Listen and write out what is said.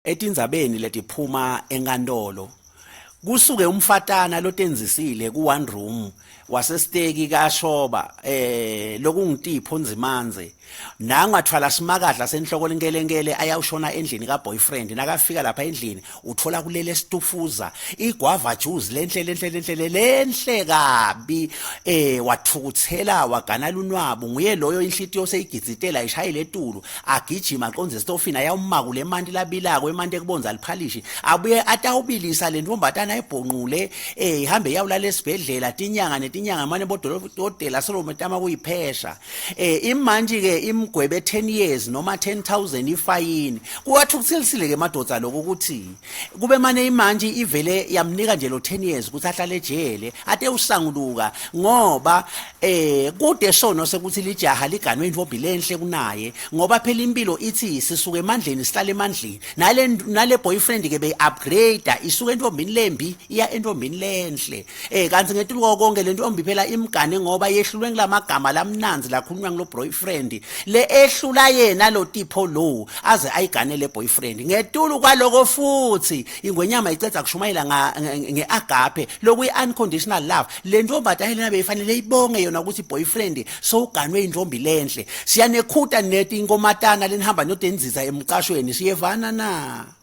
Etindzabeni letiphuma enkantolo kusuke umfatana lotenzisile ku one room wasesiteki kaShoba eh lokungitipho Nzimandze nangu athwala simakadla senhloko lenkelenkele ayawushona endlini ka boyfriend nakafika lapha endlini uthola kulele situfuza igwava juice lenhle lenhle lenhle lenhle kabi eh wathukuthela wagana lunwabu nguye loyo inhlitiyo seyigidzitela ishayele etulu agijima aqonde esitofini ayawumakula emanti labilako emanti ekubonza liphalishi abuye atawubilisa le ntombatana ayibhonqule eh ihambe iyawulala esibhedlela tinyanga netinyanga mane bodokotela solo metama kuyiphesha eh imantshi ke imgwebe 10 years noma 10000 ifayini kuwathukuthelisile ke madoda lokho ukuthi kube mane imantshi ivele yamnika nje lo 10 years ukuthi ahlale ejele ate usanguluka ngoba eh kude sono sekuthi lijaha liganwe intombi lenhle kunaye ngoba phela impilo ithi sisuke emandleni sihlale emandleni nale nale boyfriend ke be upgrade isuke entombini lembi iya entombini lenhle eh kanti ngetulu konke le ntombi phela imgane ngoba yehlulwe ngilamagama lamnanzi lakhulunywa ngilo boyfriend le ehlula yena lo tipho lo aze ayigane le boyfriend ngetulu kwaloko futhi ingwenyama iceda kushumayela ngeagape lokuyi unconditional love le ntombazane lena beyifanele ibonge yona ukuthi boyfriend sowuganwe intombi lenhle siyanekhuta neti inkomatana lenihamba nodenzisa emqashweni siyevana na?